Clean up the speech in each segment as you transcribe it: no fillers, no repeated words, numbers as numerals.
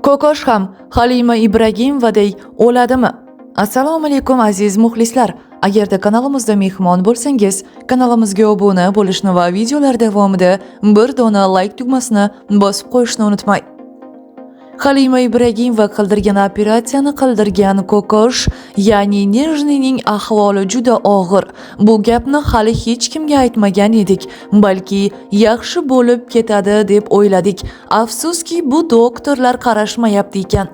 Kokosh ham Halima Ibragimovadek o'ladimi? Assalomu alaykum, aziz muxlislar. Agarda kanalimizda mehmon bo'lsangiz, kanalimizga obuna bo'lishni va videolar davomida bir dona like tugmasini bosib qo'yishni unutmang. Halima Ibragimova qildirgan operatsiyani qildirgan Kokosh, ya'ni Нежный ning ahvoli juda og'ir. Bu gapni hali hech kimga aytmagan edik. Balki yaxshi bo'lib ketadi deb o'yladik. Afsuski, bu doktorlar qarashmayapti ekan.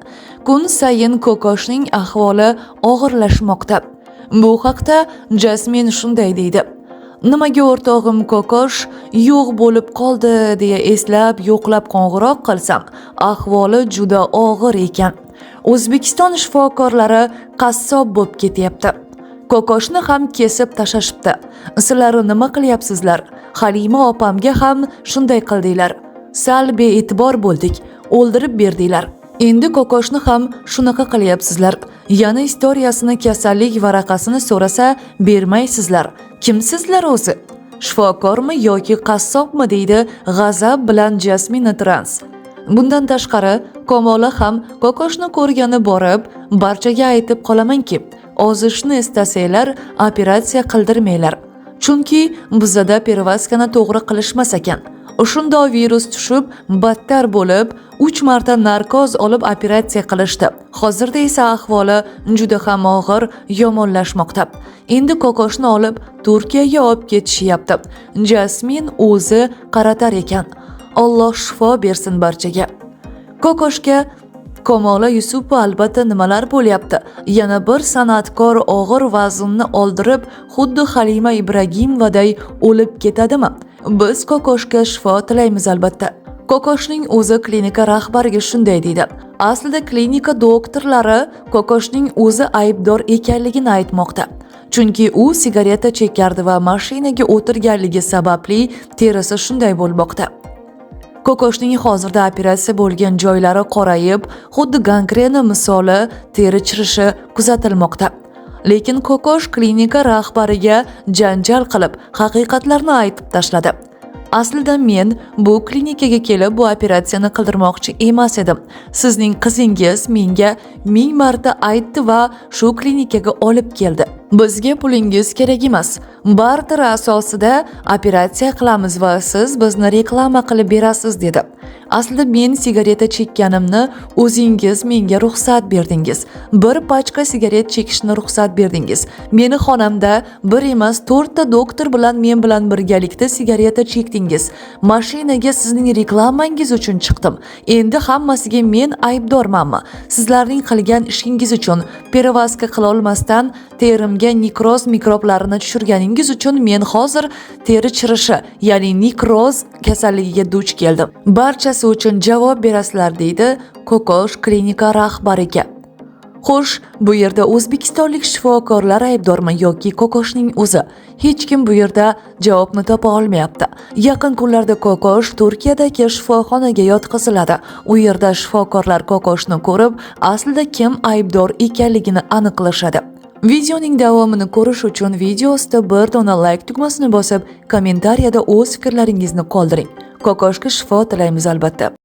Kun sayin Kokoshning ahvoli og'irlashmoqda. Bu haqda Jasmin shunday deydi: "Nimaga o'rtog'im Kokosh yo'q bo'lib qoldi deya eslab, yo'qlab qo'ng'iroq qilsam, ahvoli juda og'ir ekan. O'zbekiston shifokorlari qassob bo'lib ketyapti. Kokoshni ham kesib tashlashibdi. Sizlar nima qilyapsizlar? Halima opamga ham shunday qildinglar. Sal bee'tibor bo'ldik, o'ldirib berdinglar. Endi Kokoshni ham shunaqa qilyapsizlar. Yana история sini, kasallik varaqasini so'rasa, bermaysizlar. Kimsizlar o'zi? Shifokormi yoki qassobmi?" deydi g'azab bilan Jasmina Trans. Bundan tashqari, Kamola ham Kokoshni ko'rgani borib, "Barchaga aytib qolamanki, ozishni istasanglar, operatsiya qildirmanglar. Chunki bizada перевязка ni to'g'ri qilishmas ekan. Shundoq virus tushib, battar bo'lib, 3 marta narkoz olib operatsiya qilishdi. Hozirda esa ahvoli juda ham og'ir, yomonlashmoqda. Endi Kokoshni olib Turkiyaga olib ketishyapti." Jasmin o'zi qaratar ekan. Alloh shifo bersin barchaga. Kokoshga Kamola Yusupova albatta nimalar bo'lyapti? Yana bir san'atkor og'ir vaznni oldirib, xuddi Halima Ibragimovaday o'lib ketadimi? Biz Kokoshga shifo tilaymiz albatta. Kokoshning o'zi klinika rahbariga shunday deydi. Aslida klinika doktorlari Kokoshning o'zi aybdor ekanligini aytmoqda. Chunki u sigareta chekardi va mashinaga o'tirganligi sababli terisi shunday bo'lmoqda. Kokoshning hozirda operatsiya bo'lgan joylari qorayib, xuddi gangrena misoli teri chirishi kuzatilmoqda. Lekin Kokosh klinika rahbariga janjal qilib, haqiqatlarni aytib tashladi. "Aslida men bu klinikaga kelib bu operatsiyani qildirmoqchi emas edim. Sizning qizingiz menga ming marta aytdi va shu klinikaga olib keldi. Bizga pulingiz kerak emas. Barter asosida operatsiya qilamiz va siz bizni reklama qilib berasiz, dedi. Aslida men sigareta chekkanimni o'zingiz menga ruxsat berdingiz. Bir pachka sigaret chekishni ruxsat berdingiz. Meni xonamda bir emas, to'rtta doktor bilan men bilan birgalikda sigareta chekdingiz. Mashinaga sizning reklamangiz uchun chiqdim. Endi hammasiga men aybdormanmi? Sizlarning qilgan ishingiz uchun, перевязка qilolmasdan terimga nekroz mikroblarini tushirganingiz uchun men hozir teri chirishi, ya'ni nekroz kasalligiga duch keldim. Barchasi uchun javob berasizlar", deydi Kokosh klinika rahbariga. Xo'sh, bu yerda o'zbekistonlik shifokorlar aybdormi yoki Kokoshning o'zi? Hech kim bu yerda javobni topa olmayapti. Yaqin kunlarda Kokosh Turkiyadagi shifoxonaga yotqiziladi. U yerda shifokorlar Kokoshni ko'rib, aslida kim aybdor ekanligini aniqlashadi. Videoning davomini ko'rish uchun video ostida bir dona like tugmasini bosib, kommentariyada o'z fikrlaringizni qoldiring. Kokoshga shifo tilaymiz albatta.